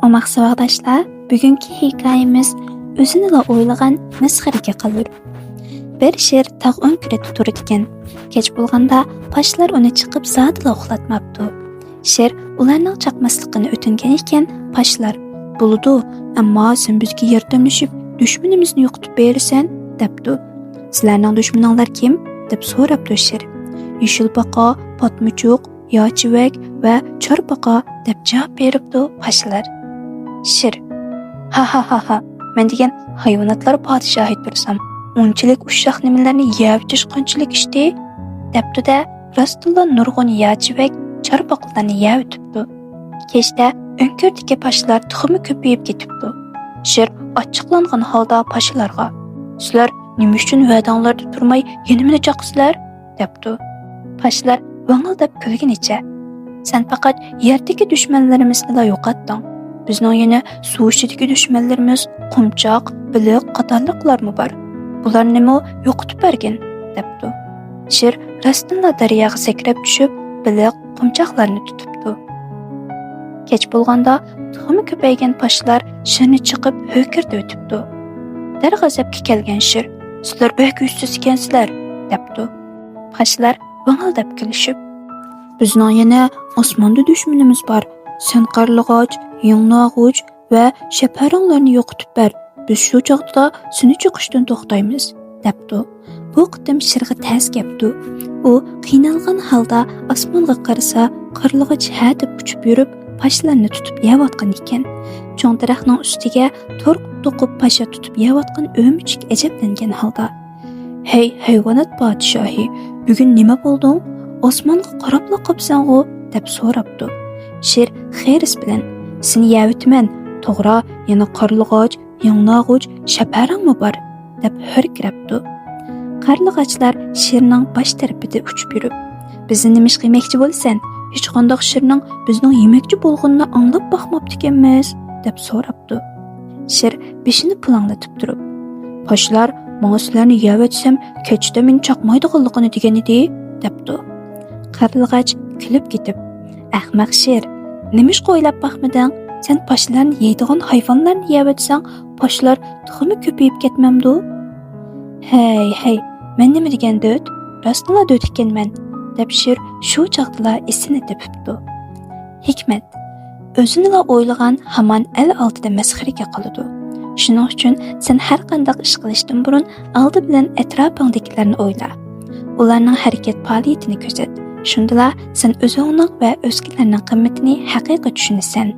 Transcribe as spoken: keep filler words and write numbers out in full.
ئوماق ساۋاقداشلار، بۈگۈنكى ھېكايىمىز ئۆزىنىلا ئويلىغان مەسخىرىگە قالۇر. بىر شىر تاغ ئۆڭكۈرىدە تۇرىدىكەن. كەچ بولغاندا پاشىلار ئۇنى چېقىپ زادىلا ئۇخلاتماپتۇ. شىر ئۇلارنىڭ چاقماسلىقىنى ئۆتۈنگەن ئىكەن، پاشىلار، بولىدۇ، ئەمما سەن بىزگە ياردەملىشىپ، دۈشمىنىمىزنى يوقىتىپ بېرىسەن، دەپتۇ. سىلەرنىڭ دۈشمىنىڭلار كىم؟ دەپ سوراپتۇ شىر. يېشىل باقا، پاتمىچۇق، ياچىۋەك ۋە چارپاقا، دەپ جاۋاب بېرىپتۇ پاشىلار. شىر، ھا ھا ھا ھا، مەن دېگەن ھايۋاناتلار پادىشاھى تۇرسام، ئۇنچىلىك ئۇششاق نېمىلەرنى يەۋېتىش قانچىلىك ئىشتى؟ دەپتۇ-دە، راستتىنلا نۇرغۇن ياچىۋەك، چارپاقلارنى يەۋېتىپتۇ. كەچتە ئۆڭكۈردىكى پاشىلار تېخىمۇ كۆپىيىپ كېتىپتۇ. شىر ئاچچىقلانغان ھالدا پاشىلارغا، سىلەر نېمە ئۈچۈن ۋەدەڭلاردا تۇرماي يەنە مېنى چاقىسىلەر؟ دەپتۇ. پاشىلار ۋىڭىلداپ كۈلگىنىچە، سەن پەقەت يەردىكى دۈشمەنلىرىمىزنىلا يوقاتتىڭ. بىزنىڭ يەنە سۇ ئىچىدىكى دۈشمەنلىرىمىز قۇمچاق، بېلىق قاتارلىقلارمۇ بار. بۇلارنىمۇ يوقىتىپ بەرگىن، دەپتۇ. شىر راستتىنلا دەرياغا سەكرەپ چۈشۈپ، بېلىق، قۇمچاقلارنى تۇتۇپتۇ. كەچ بولغاندا تېخىمۇ كۆپەيگەن پاشىلار شىرنى چېقىپ ھۆركىرىتىۋېتىپتۇ. دەرغەزەپكە كەلگەن شىر، سىلەر بەك ھوشسىز ئىكەنسىلەر، دەپتۇ. پاشىلار ۋىڭىلداپ كۈلۈشۈپ، بىزنىڭ يەنە ئاسماندا دۈشمىنىمىز بار. سەن قارلىغاچ، يىڭناغۇچ ۋە شەپەرەڭلەرنى يوقىتىپ بەر. بىز شۇ چاغدا سېنى چېقىشتىن توختايمىز، دەپتۇ. بۇ قېتىم شىرغا تەس كەپتۇ. ئۇ قىينالغان ھالدا ئاسمانغا قارىسا، قارلىغاچ ھە دەپ ئۇچۇپ يۈرۈپ، پاشىلارنى تۇتۇپ يەۋاتقان ئىكەن. چوڭ دەرەخنىڭ ئۈستىگە تور توقۇپ پاشا تۇتۇپ يەۋاتقان ئۆمۈچۈك ئەجەبلەنگەن ھالدا، ھەي، ھايۋانات پادىشاھى، بۈگۈن نېمە بولدۇڭ؟ ئاسمانغا قاراپلا قاپسەنغۇ؟ دەپ سوراپتۇ. شىر خىرىس بىلەن، سېنى يەۋېتىمەن، توغرا، يەنە قارلىغاچ، يىڭناغۇچ، شەپەرەڭمۇ بار، دەپ ھۆركىرەپتۇ. قارلىغاچلار شىرنىڭ باش تەرىپىدە ئۇچۇپ يۈرۈپ، بىزنى نېمىشقا يېمەكچى بولىسەن؟ ھېچقانداق شىرنىڭ بىزنىڭ يېمەكچى بولغىنىنى ئاڭلاپ باقماپتىكەنمىز، دەپ سوراپتۇ. شىر بېشىنى پۇلاڭلىتىپ تۇرۇپ، پاشىلار ماڭا سىلەرنى يەۋەتسەم، كەچتە مېنى چاقمايدىغانلىقىنى دېگەنىدى، دەپتۇ. قارلىغاچ كۈلۈپ كېتىپ، ئەخمەق شىر، نېمىشقا ئويلاپ باقمىدىڭ؟ سەن پاشىلارنى يەيدىغان ھايۋانلارنى يەۋەتسەڭ، پاشىلار تېخىمۇ كۆپىيىپ كەتمەمدۇ؟ ھەي، ھەي، مەن نېمە دېگەن دۆت؟ راستلا دۆت ئىكەنمەن، دەپ شىر شۇ چاغدىلا ئېسىنى تېپىپتۇ. ھېكمەت. ئۆزىنىلا ئويلىغان ھامان ئەل ئالدىدا مەسخىرىگە قالىدۇ. شۇنىڭ ئۈچۈن سەن ھەر قانداق ئىش قىلىشتىن بۇرۇن ئالدى بىلەن ئەتراپىڭدىكىلەرنى ئويلا. ئۇلارنىڭ ھەرىكەت پائالىيىتىنى كۆزەت. شۇندىلا سەن ئۆزۈڭنىڭ ۋە ئۆزگىلەرنىڭ قىممىتىنى ھەقىقىي چۈشىنىسەن.